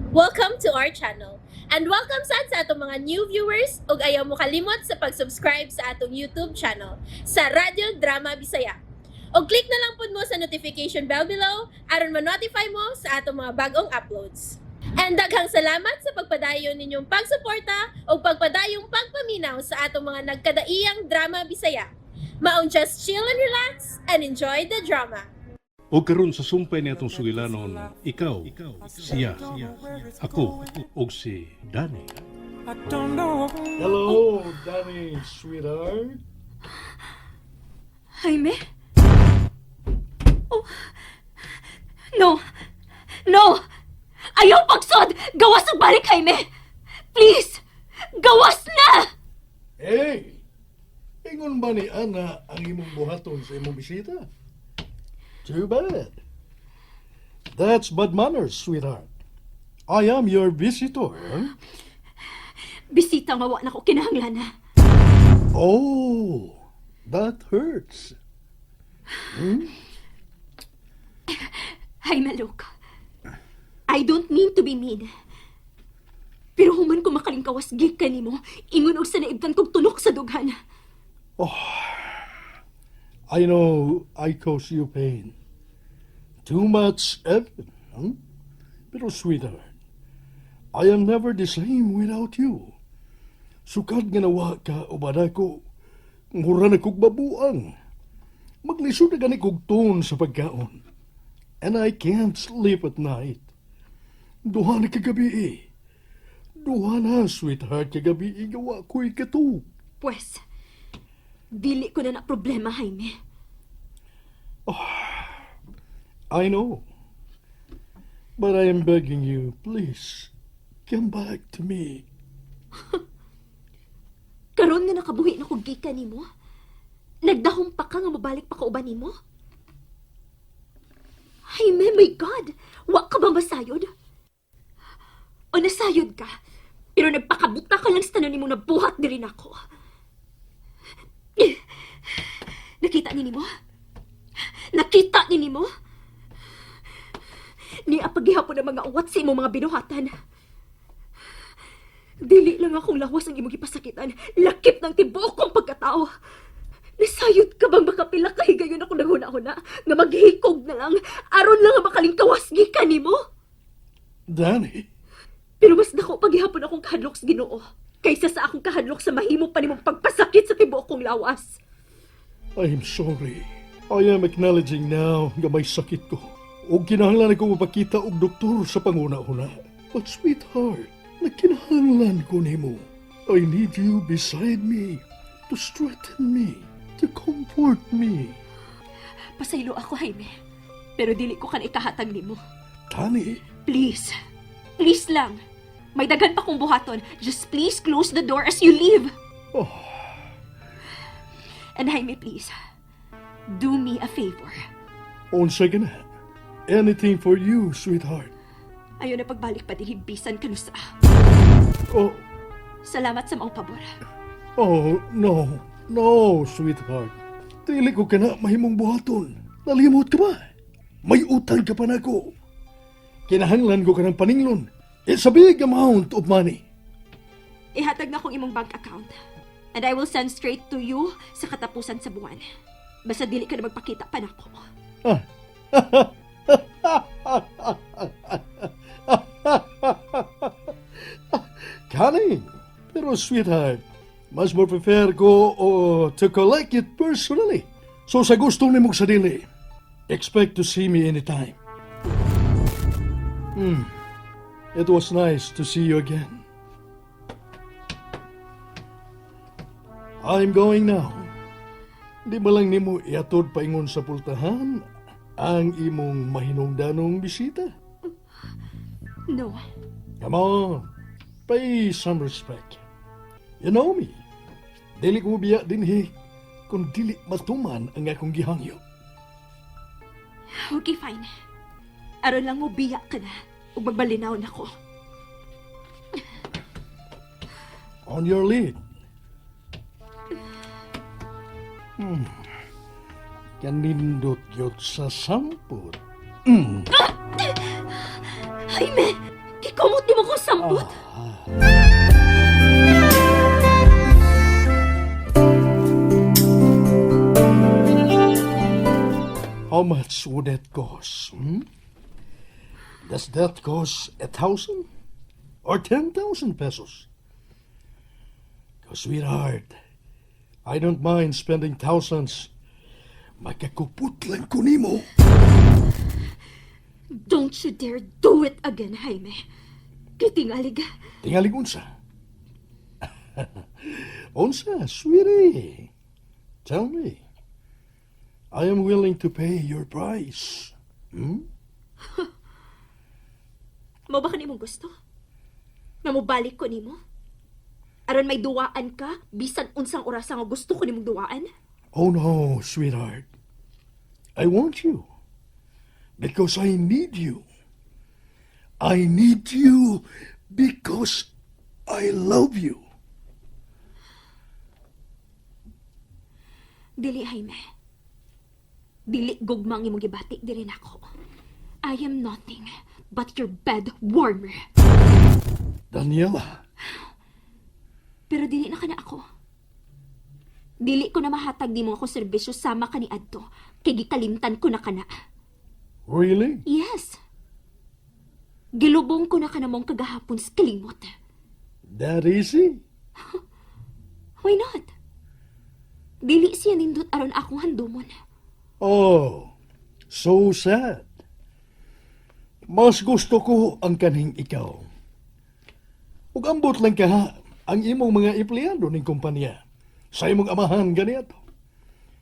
Welcome to our channel. And welcome sad sa atong mga new viewers ug ayaw mo kalimot sa pag-subscribe sa atong YouTube channel sa Radyo Drama Bisaya. Og click na lang pud mo sa notification bell below aron ma-notify mo sa atong mga bagong uploads. And daghang salamat sa pagpadayon ninyong pagsuporta ug pagpadayong pagpaminaw sa atong mga nagkadaiyang drama Bisaya. Maong just chill and relax and enjoy the drama. O karon sa sumpay ni atong sugilanon, ikaw, siya, ako, ug si Danny. I don't know. Hello, Danny, sweetheart. Jaime? Oh. No! No! Ayaw pagsod! Gawas og balik, Jaime! Please! Gawas na! Hey! Ingon ba ni Ana ang imong buhaton sa imong bisita? Too bad. That's bad manners, sweetheart. I am your visitor. Huh? Bisita nga wa na ko kinahanglan na. Oh, that hurts. Jaime, look. I don't mean to be mean. Pero human ko makalingkawas gikan nimo, ingon og sa naibtan kog tunok sa dughan. I know I cause you pain. Too much even, huh? Pero sweetheart, I am never the same without you. Sukad nga nawa ka uban ako, mura na kog mabuang. Maglisod na gani kog tuon sa pagkaon. And I can't sleep at night. Duha na kagabi. Duha na, sweetheart, kagabi nga wa ko'y katug. Pwes, dili ko na na problema, Jaime. I know. But I am begging you, please, come back to me. Karon nga nakabuhi na kog gikan nimo. Nagdahom pa ka nga mobalik pa ka uban nimo? Jaime, my God! Wa ka ba masayod? O nasayod ka, pero nagpakabuta ka lang sa tanan nimo nabuhat diri nako. Nakita ni nimo? Nakita ni nimo? Nia pa gihapon ang mga uwat sa imong mga binuhatan. Dili lang akong lawas ang imong gipasakitan. Lakip ng tibuok kong pagkatao. Nasayod ka bang makapila ka higayon ako naghuna-huna nga maghikog na lang aron lang nga makalingkawas gikan nimo? Danny, Pero mas dako pa gihapon akong kahadlok sa Ginoo kaysa sa akong kahadlok sa mahimo pa nimong pagpasakit sa tibuok kong lawas. I am sorry. I am acknowledging now nga may sakit ko. Og kinahanglan ako mapakita og doktor sa panguna-una. But sweetheart, nagkinahanglan ko nimo. I need you beside me to strengthen me, to comfort me. Pasaylo ako, Jaime. Pero dili ko kan ikahatag nimo. Danny, Please. Please lang. May daghan pa kong buhaton. Just please close the door as you leave. Oh. And Jaime, please. Do me a favor. Unsa na. Anything for you, sweetheart. Ayaw na pagbalik pa dinhi bisan kanusa. Oh, Salamat sa maong pabor. Oh, no. No, sweetheart. Dili ko kana mahimong buhaton. Nalimot ka ba? May utang ka pa nako. Kinahanglan ko kanang paninglon. It's a big amount of money. Ihatag na kong imong bank account. And I will send straight to you sa katapusan sa buwan. Basta dili ka na magpakita pa nako. Ah. Kaning. Pero sweetheart, mas mo prefer ko, oh, to collect it personally. So sa gusto nimo sa dili, expect to see me anytime. It was nice to see you again. I'm going now. Di ba lang nimo iatod paingon sa pultahan ang imong mahinungdanong bisita? No. Come on, pay some respect. You know me. Dili ko biya dinhi kung dili matuman ang akong gihangyo. Okay, fine. Aron lang mo biya ka na ug magbalinaw na ko. On your lead. Kanindot gyud sa sampot. Jaime! Gikumot nimo kong sampot. How much would that cost? Hmm? Does that cost 1,000 or 10,000 pesos? 'Cause, sweetheart, I don't mind spending thousands. Makakupot lang ko nimo. Don't you dare do it again, Jaime. Kitingalig. Tingalig unsa. Unsa, sweetie. Tell me. I am willing to pay your price. Hmm? Mao ba kanimong gusto? Nga mobalik ko nimo? Aron may duwaan ka bisan unsang orasa nga gusto ko nimong duwaan? Oh no, sweetheart. I want you. Because I need you. I need you because I love you. Dili, Jaime. Dili gugma ang imong gibati diri nako. I am nothing but your bed warmer. Daniela, Pero dili na kana ako. Dili ko na mahatag nimo ako serbisyo sama kani adto kay gikalimtan ko na kana. Really? Yes. Gilubong ko na kanamong kagahapon sa kalimot. That easy? Why not? Dili siya nindot aron akong handumon. Oh, so sad. Mas gusto ko ang kaning ikaw. Ug ambot lang ka ha, ang imong mga empleyado ning kumpanya sa imong amahan ganiato.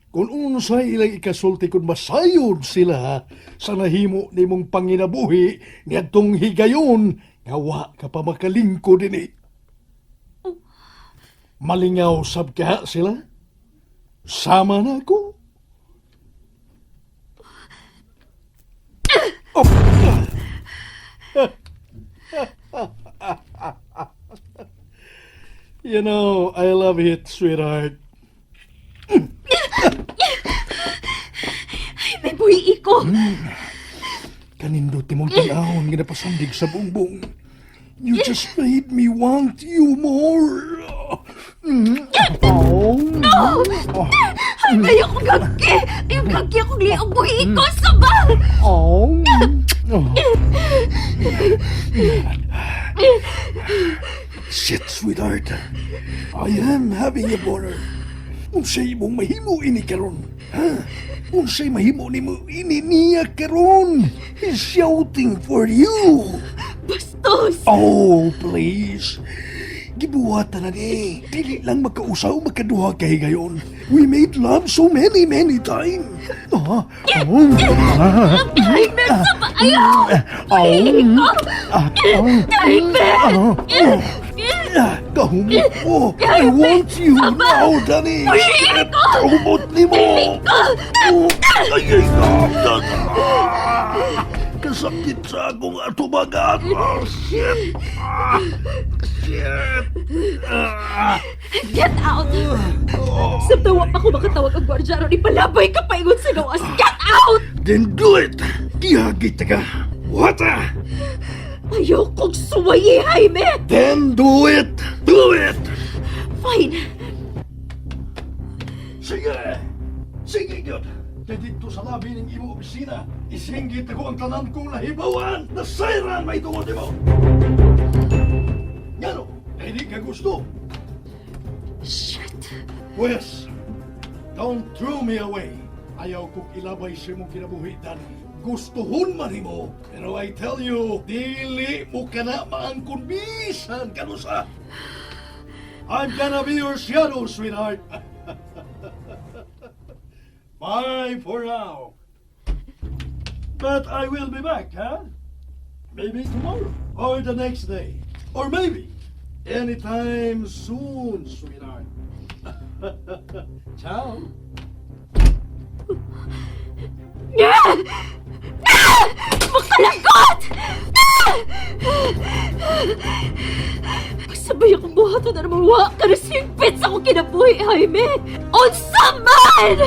Kung unsay ilang ikasulti kung masayod sila sa nahimo nimong panginabuhi niadtong higayon nga wa ka pa makalingkod dinhi. Malingaw sab ka sila. Sama na ako. Oh. You know, I love it, sweetheart. Ay, may buhi ko. Kanindot nimong tan-awon nga napasandig sa bumbong. You just made me want you more. Oh. No! Ay, ayoko gagi! Ay, gagi akong liog buhi ko sa ba! Oh. Oh. Shit, sweetheart. I am having a boner. Unsay imong mahimo ini karon? Ha? Unsay mahimo nimo ini niya karon? He's shouting for you. Bastos! Oh, please. Gibuhatan na ni. Dili lang magkausaw magkaduha kay gayon. We made love so many, many times. Ah, oh, ah, Ay, sa ba? Ayaw! oh, Buhi ko! ah, oh, Jaime! ah, oh. Ah, Kahumot mo. I want you now, Danny. Shit, kahumot nimo. Oh, ay, ay, ah, ah, ah. Kasakit sa akong atubagan. Oh, shit. Ah, shit. Ah. Get out! Samtang wa pa ko makatawag ang gwardya aron ipalabay ka paingon sa gawas. Get out! Then do it! Gihagit ka! What? Ayaw kong suwayi, Jaime! Then do it! Do it! Fine. Sige! Sige, gyud! Kay dito sa labi ng imong opisina, isinggit ako ang tanan kong nahibawan na sayran may tungod nimo! Ngano? Hindi ka gusto? Shit. Pwes, don't throw me away. Ayaw kong ilabay sa imong kinabuhi, Dan. Gustuhon man nimo, pero I tell you, dili mo ka na maangkon bisan kanusa. I'm gonna be your shadow, sweetheart. Bye for now. But I will be back, huh? Maybe tomorrow, or the next day, or maybe anytime soon, sweetheart. Ciao. Makalagot! Sabay akong buhaton na naman wa ka na singpit sa akong kinabuhi, Jaime! Unsa man!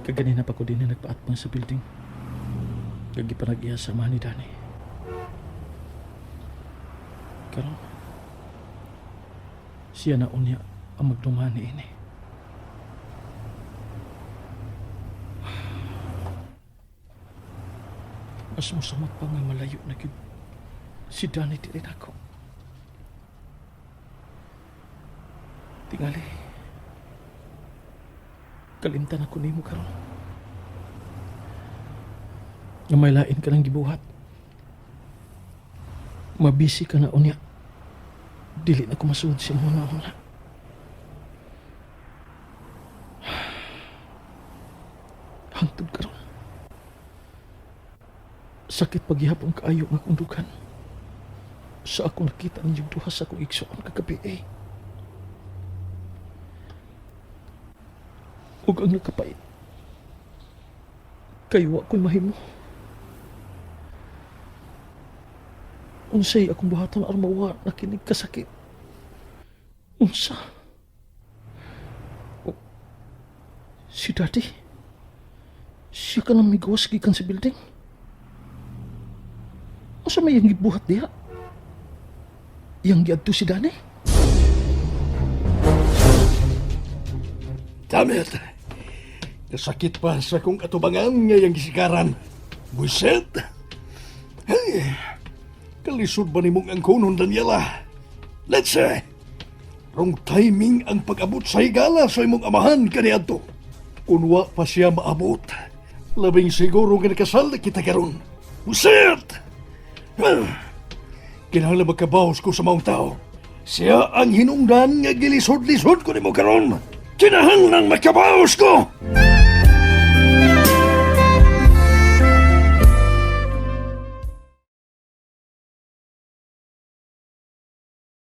Kaganina pa ko din na nagpaatbang sa building. Gagipanag-iya sa ni Danny. Karon, siya na unya ang magdumani ini. Mas musamot pa nga malayo na gyud si Danny dili nako. Tingali. Kalimtan ako nimo karon. Nga may lain ka nang gibuhat. Mabisi ka na unya. Dili na ko masuod sa imong una. Hangtod karon. Sakit paghihapon kaayo nga akong dughan. Sa ako nakita ninyong duha sa akong igsoon kagabi eh. Ug ang nakapait. Kay wa ko'y mahimo. Unsay akong buhaton aron mawa na kinig kasakit. Unsa? O, si Daddy? Siya ka nang migawas gikan sa building? Unsa may iyang gibuhat diha? Iyang giadto si Danny? Damn it! Kasakit pa sa kong atubangan ngayang gisikaran. Buset! Hey! Kalisod ba nimong ang kunon, Daniela? Let's say, wrong timing ang pag-abot sa higala sa imong amahan kaniadto. Kunwa pa siya maabot. Labing siguro nga nakasal na kita karon. Buset! Ah! Kinahanglan magkabaos ko sa maong tao. Siya ang hinungdan nga gilisod-lisod ko nimo karon. Kinahanglan makabaos ko!